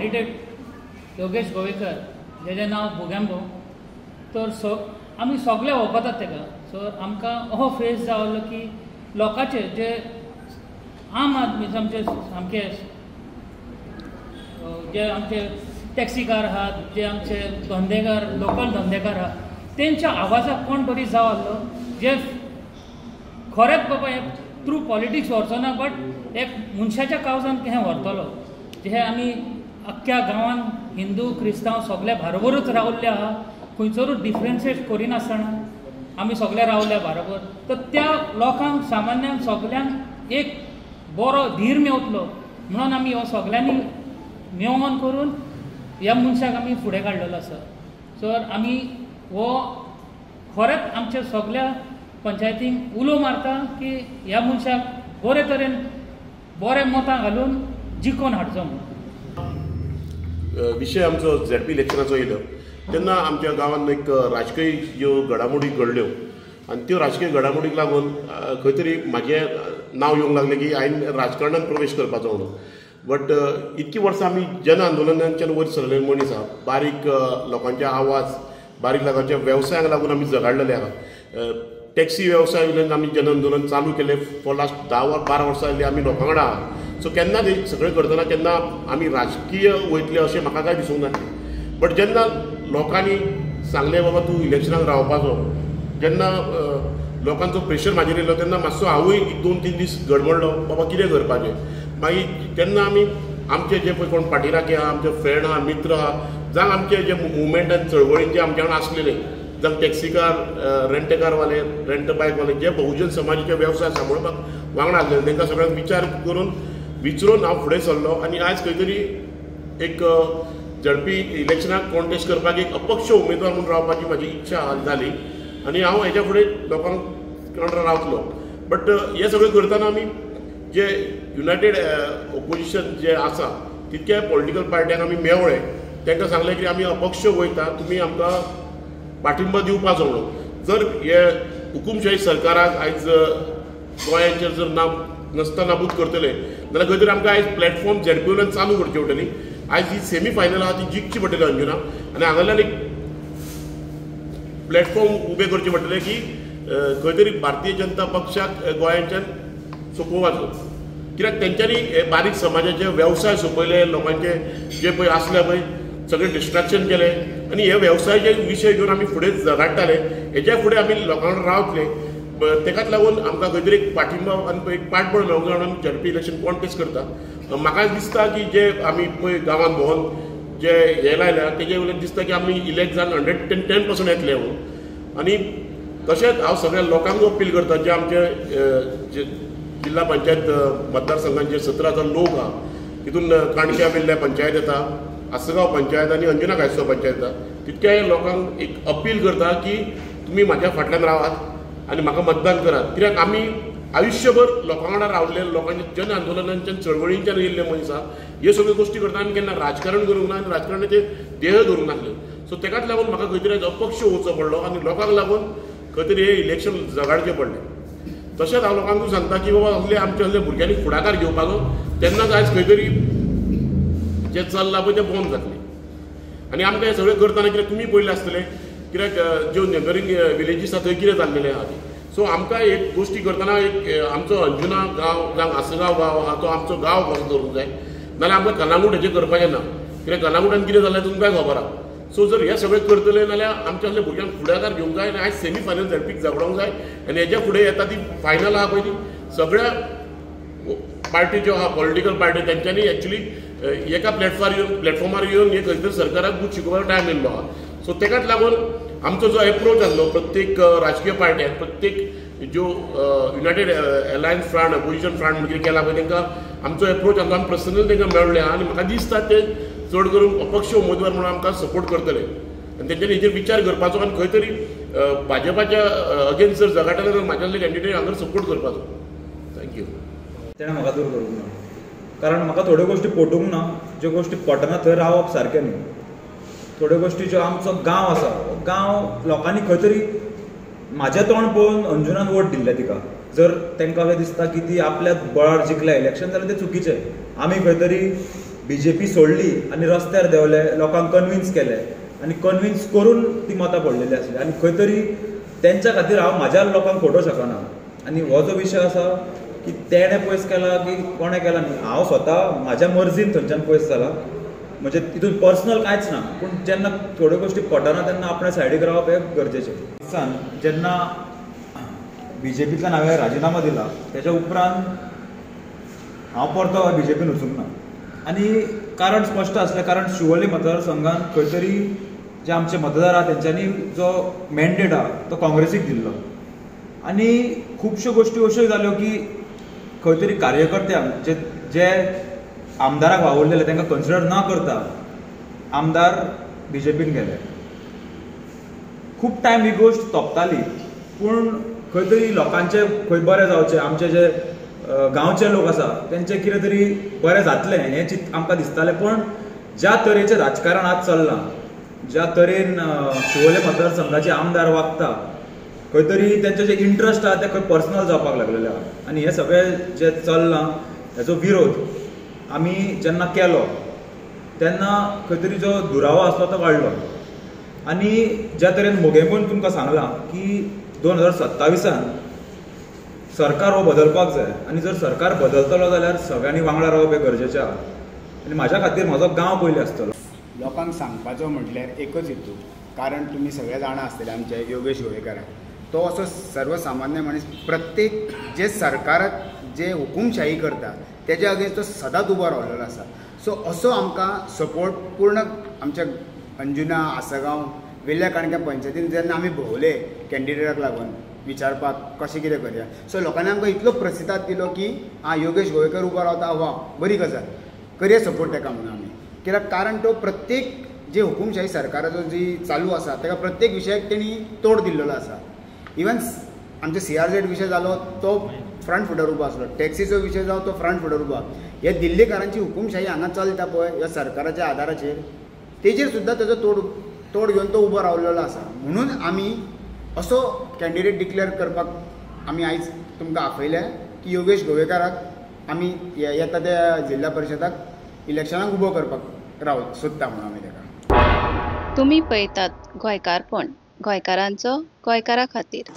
Candidate Yogesh Govekar जेजें नांव भोग्यांबो तर आमी सगळे वळखतात ताका. सो आमकां हो फेस जावलो की लोकांचे जे आम आदमी आमचे सामके जे आमचे टॅक्सीकार आहात, जे आमचे धंदेकार लोकल धंदेकार आहात तेंच्या आवाजाक कोण बरी जाव आहलो जे खरेंच बाबा हे थ्रू पॉलिटिक्स व्हरचो ना बट एक मनशाच्या कावजान हें व्हरतलो. जे आमी अख्ख्या गांवान हिंदू क्रिस्तांव सगळे बरोबरूच रावल्ले आहा, खंयसरूच डिफरन्सिएट करिनासतना आमी सगळे रावले बरोबर. तर त्या लोकांक सामान्यांक सगल्यांक एक बरो धीर मेवतलो म्हणून आमी हो सगल्यांनी मेवोन करून ह्या मनशाक आमी फुडें काडलेलो आसा. सर आमी हो खरेंच आमच्या सगल्या पंचायतींक उलो मारता की ह्या मनशाक बरे तरेन बरे मतां घालून जिखोवन हाडचो म्हणून. विशय आमचो झेडपी इलेक्शनाचो येयलो तेन्ना आमच्या गांवांत एक राजकीय ज्यो घडामोडी घडल्यो आनी त्यो राजकीय घडामोडीक लागून खंय तरी म्हाजें नांव येवंक लागलें की हांवें राजकारणांत प्रवेश करपाचो म्हणून. बट इतकी वर्सां आमी जन आंदोलनाच्यान वयर सरलेले मनीस आहा, बारीक लोकांचे आवाज, बारीक लोकांच्या वेवसायाक लागून आमी झगडलेले आहा. टॅक्सी वेवसाय वयल्यान आमी जन आंदोलन चालू केलें फॉर लास्ट 10-12 वर्सां जालीं आमी लोकां वांगडा आहा. सो केन्ना ते सगळें करतना केन्ना आमी राजकीय वयतले अशें म्हाका कांय दिसूंक ना. बट जेन्ना लोकांनी सांगलें बाबा तूं इलेक्शनाक रावपाचो, जेन्ना लोकांचो प्रेशर म्हाजेर येयलो तेन्ना मातसो हांवूय एक 2-3 दीस गडबडलो बाबा कितें करपाचें. मागीर तेन्ना आमी आमचे जे पळय कोण पाटिराके आहा, आमचे फ्रेंड आहा, मित्र आहा, जावं आमचे जे मुवमेंट आनी चळवळीन जे आमच्या वांगडा आसलेले, जावं टॅक्सीकार, रेंटकारवाले, रेंट बायकवाले, जे बहुजन समाजाचे वेवसाय सांबाळपाक वांगडा आसलेले तांकां सगळ्यांक विचार करून विचरून हांव फुडें सरलो आनी आयज खंय तरी एक झडपी इलेक्शनाक कॉन्टेस्ट करपाक एक अपक्ष उमेदवार म्हणून रावपाची म्हाजी इच्छा जाली आनी हांव हेच्या फुडें लोकांक रावतलो. बट हें सगळें करतना आमी जे युनायटेड ओपोजिशन जे आसा तितक्या पॉलिटिकल पार्ट्यांक आमी मेवळे, तांकां सांगलें की आमी अपक्ष वयता, तुमी आमकां पाठिंबा दिवपाचो म्हणून. जर हे हुकुमशाही सरकाराक आयज गोंयांचेर जर ना नसता नाबूद करतले जाल्यार खंय तरी आमकां आयज प्लॅटफॉर्म झेडपी वयल्यान चालू करची पडटली. आयज ही सेमी फायनल आहा ती जिखची पडटली अंजुना आनी हांगासरल्यान एक प्लॅटफॉर्म उबें करचें पडटलें की खंय तरी भारतीय जनता पक्षाक गोंयांच्यान सोंपोवपाचो. कित्याक तेंच्यांनी हे बारीक समाजाचे वेवसाय सोंपयले, लोकांचे जे पळय आसले पळय सगळें डिस्ट्रक्शन केलें आनी हे वेवसायाचे विशय घेवन आमी फुडें झगडटाले. हेच्या फुडें आमी लोकां रावतले, तेकाच लागून आमकां खंय तरी एक पाठिंबा आनी एक पाठबळ मेळूंक जाय म्हणून आमी झेडपी इलेक्शन कॉन्टेस्ट करता. म्हाका दिसता की जे आमी पळय गांवांत भोंवन जे हे लायल्या तेजे वयल्यान दिसता की आमी इलेक्ट जावन 110% येतले म्हणून. आनी तशेंच हांव सगळ्या लोकांक अपील करता जे आमचे जे जिल्हा पंचायत मतदारसंघांचे 17,000 लोक आहा तितून काणक्या वेल्ल्या पंचायत येता, आसगांव पंचायत आनी अंजुना कायसगांव पंचायत येता, तितक्या लोकांक एक अपील करता की तुमी म्हाज्या फाटल्यान रावात आनी म्हाका मतदान करात. कित्याक आमी आयुश्यभर लोकां वांगडा रावले, लोकांच्या जन आंदोलनांच्यान चळवळींच्यान येयल्ले मनीस आहा. ह्यो सगळ्यो गोश्टी करतना आमी केन्ना राजकारण करूंक ना आनी राजकारणाचेर देह धरूंक नासले. सो तेकाच लागून म्हाका खंय तरी आयज अपक्ष वचचो पडलो आनी लोकांक लागून खंय तरी हें इलेक्शन झगडचें पडलें. तशेंच हांव लोकांकूय सांगता की बाबा असले आमच्या असले भुरग्यांनी फुडाकार घेवपाचो, तेन्नाच आयज खंय तरी जें चल्लां पळय तें बंद जातलें. आनी आमकां हें सगळें करतना कित्याक तुमी पळयलें आसतलें कित्याक ज्यो नेबरींग विलेजीस आसा थंय कितें जाल्लेलें आहा. सो आमकां एक गोश्टी करतना एक आमचो अंजुना गांव जावं आसगांव गांव आहा तो आमचो गांव कसो दवरूंक जाय, नाल्यार आमकां कलांगूट हेचें करपाचें ना. कित्याक कलांगूटान कितें जालें तुमकांय खबर आहा. सो जर हें सगळें करतले जाल्यार आमच्या असल्या भुरग्यांक फुडाकार घेवंक जाय आनी आयज सेमी फायनल झेडपीक झगडोंक जाय आनी हेच्या फुडें येता ती फायनल आहा पळय ती सगळ्या पार्टी ज्यो आहा पॉलिटिकल पार्टी तेंच्यांनी एक्चुली एका प्लॅटफॉर्मार येवन हे खंय तरी सरकाराक बूथ शिकोवपाक टायम येयल्लो आहा. सो तेकाच लागून आमचो जो एप्रोच आसलो प्रत्येक राजकीय पार्ट्यांक, प्रत्येक ज्यो united alliance front, opposition front कितें केला पळय तांकां आमचो एप्रोच आसलो, आमी पर्सनल तांकां मेळ्ळे आनी म्हाका दिसता ते चड करून अपक्ष उमेदवार म्हणून आमकां सपोर्ट करतले आनी तेंच्यांनी हेचेर विचार करपाचो आनी खंय तरी भाजपाच्या अगेन्स्ट जर झगडटा जाल्यार म्हाज्यांतले कॅन्डिडेट हांगा सपोर्ट करपाचो. Thank you. तेणें म्हाका दूर करूंक ना, कारण म्हाका थोड्यो गोश्टी पटूंक ना, ज्यो गोश्टी पटना थंय रावप सारकें न्ही. थोड्यो गोश्टी ज्यो आमचो गांव आसा, गांव लोकांनी खंय तरी म्हाजें तोंड पळोवन अंजुनान वोट दिल्लें तिका. जर तांकां अशें दिसता की ती आपल्या बळार जिखल्या इलेक्शन जाल्यार तें चुकीचें. आमी खंय तरी बीजेपी सोडली आनी रस्त्यार देंवले, लोकांक कन्विन्स केले आनी कन्विन्स करून ती मतां पडलेली आसली आनी खंय तरी तेंच्या खातीर हांव म्हाज्या लोकांक फटोवंक शकना. आनी हो जो विशय आसा की तेणें पयस केला की कोणें केला न्ही, हांव स्वता म्हाज्या मर्जीन थंयच्यान पयस जाला, म्हणजे तितून पर्सनल कांयच ना. पूण जेन्ना थोड्यो गोश्टी पटना तेन्ना आपल्या सायडीक रावप हें गरजेचें. जेन्ना बीजेपींतल्यान हांवें राजिनामो दिला तेच्या उपरांत हांव परतो बीजेपीन वचूंक ना आनी कारण स्पश्ट आसलें, कारण शिवोली मतदारसंघान खंय तरी जे आमचे मतदार आहा तेंच्यांनी जो मॅन्डेट आहा तो काँग्रेसीक दिल्लो आनी खुबश्यो गोश्टी अश्यो जाल्यो की खंय तरी कार्यकर्त्यांक जे जे आमदाराक वावुरलेले तांकां कन्सिडर ना करता आमदार बीजेपीन गेले. खूब टायम ही गोश्ट तोपताली, पूण खंय तरी लोकांचे खंय बरें जावचें, आमचे जे गांवचे लोक आसा तेंचें कितें तरी बरें जातलें हें चिंत आमकां दिसतालें. पूण ज्या तरेचें राजकारण आज चल्लां, ज्या तरेन शिवोले मतदारसंघाचे आमदार वागता, खंय तरी तेंचे जे इंट्रस्ट आहा ते खंय पर्सनल जावपाक लागलेले आहा आनी हें सगळें जें चल्लां हेचो विरोध आमी जेन्ना केलो तेन्ना खंय तरी जो दुरावो आसलो तो वाडलो. आनी ज्या तरेन मोगेंबून तुमकां सांगलां की 2027 सरकार हो बदलपाक जाय आनी जर सरकार बदलतलो जाल्यार सगळ्यांनी वांगडा रावप हें गरजेचें आहा आनी म्हाज्या खातीर म्हजो गांव पयलीं आसतलो. लोकांक सांगपाचो म्हटल्यार एकच हेतू, कारण तुमी सगळे जाणा आसतले आमचे योगेश गोवेकाराक, तो असो सर्वसामान्य मनीस प्रत्येक जे सरकाराक जे हुकुमशाही करता तेज्या अगेन्स्ट तो सदांच उबो रावलेलो आसा. सो असो आमकां सपोर्ट पूर्ण आमच्या अंजुना, आसगांव, वेल्या काणक्या पंचायतीन जेन्ना आमी भोंवले कॅन्डिडेटाक लागून विचारपाक कशें कितें करया, सो लोकांनी आमकां इतलो प्रतिसाद दिलो की आं योगेश गोवेकर उबो रावता, वा बरी गजाल, करया सपोर्ट ताका म्हणून आमी. कित्याक कारण तो प्रत्येक जे हुकुमशाही सरकाराचो जी चालू आसा ताका प्रत्येक विशयाक तेणी तोड दिल्लो आसा. इवन आमचे CRZ विशय जालो तो फ्रंट फुटर उबो आसलो, टॅक्सीचो विशय जावं तो फ्रंट फुटर उबो. हे दिल्लीकारांची हुकुमशाही हांगा चलता पळय ह्या सरकाराच्या आदाराचेर, तेजेर सुद्दां तेजो तोड घेवन तो उबो रावलेलो आसा. म्हणून आमी असो कॅन्डिडेट डिक्लेअर करपाक आमी आयज तुमकां आपयलें की योगेश गोवेकाराक आमी येता त्या जिल्हा परिशदाक इलेक्शनाक उबो करपाक राव सोदता म्हणून आमी ताका. तुमी पळयतात गोंयकारपण, गोंयकारांचो गोंयकारा खातीर.